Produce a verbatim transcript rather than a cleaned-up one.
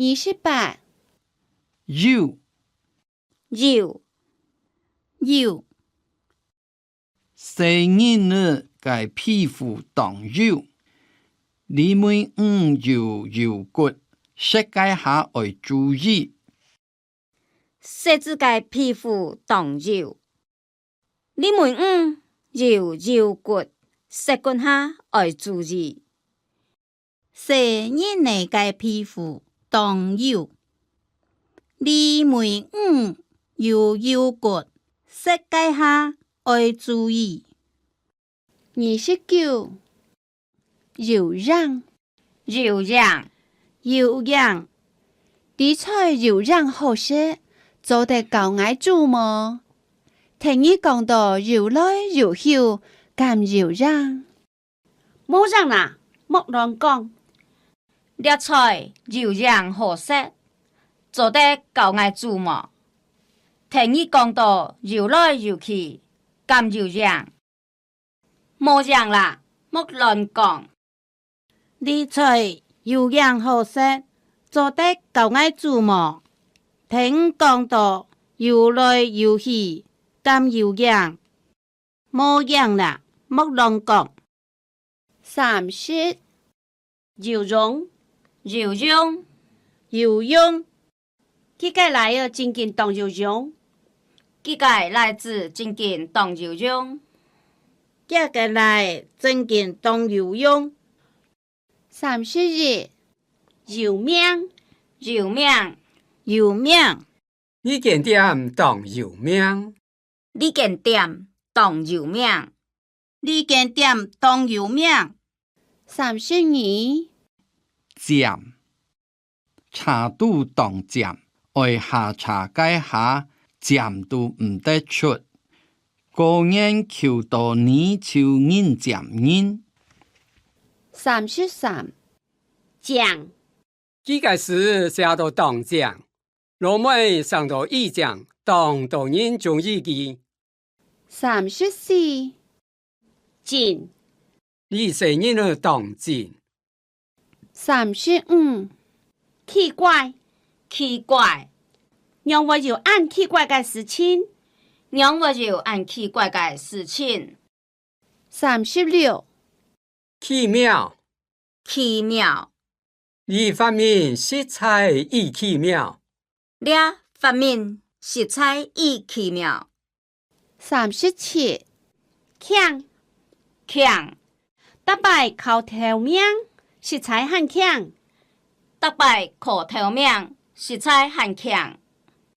二十八。油，油，油。細人仔个皮膚當油，裡尾有油油骨，食該下愛注意。細子个皮膚當油，裡尾有油油骨，食該下愛注意。 細人仔个皮膚當油，裡尾有油油骨，食該下愛注意。二十九，油影，油影，油影。這菜油影好食，做得教𠊎煮無？聽你講到油來油去，敢油影？ 無影啦，莫亂講。這菜油影好食，做得教𠊎煮無？聽你講到油來油去，敢油影？無影啦，莫亂講。這菜油影好食，做得教𠊎煮無？聽你講到油來油去，敢油影？ 無影啦，莫亂講。三十，油蓉，油蓉，油蓉。佢个倈仔正經當油蓉，佢个倈子正經當油蓉，厥个倈正經當油蓉。 三十一，有名，有名，有名。這間店當有名，這間店當有名，這間店當有名。三十二，尖，車肚當尖，愛下車該下，尖都毋得出。 果園坵到你就人尖人。三十三，靚，佢个字寫到當靚，老妹生到已靚，當多人中意佢。三十四，真，這細人仔當真。 三十五，奇怪，奇怪，仰會有恁奇怪个事情？仰會有恁奇怪个事情？三十六，奇妙，奇妙，這發明實在已奇妙。 這發明實在已奇妙。三十七，慶，慶，逐擺考頭名，實在還慶。逐擺考頭名，實在還慶。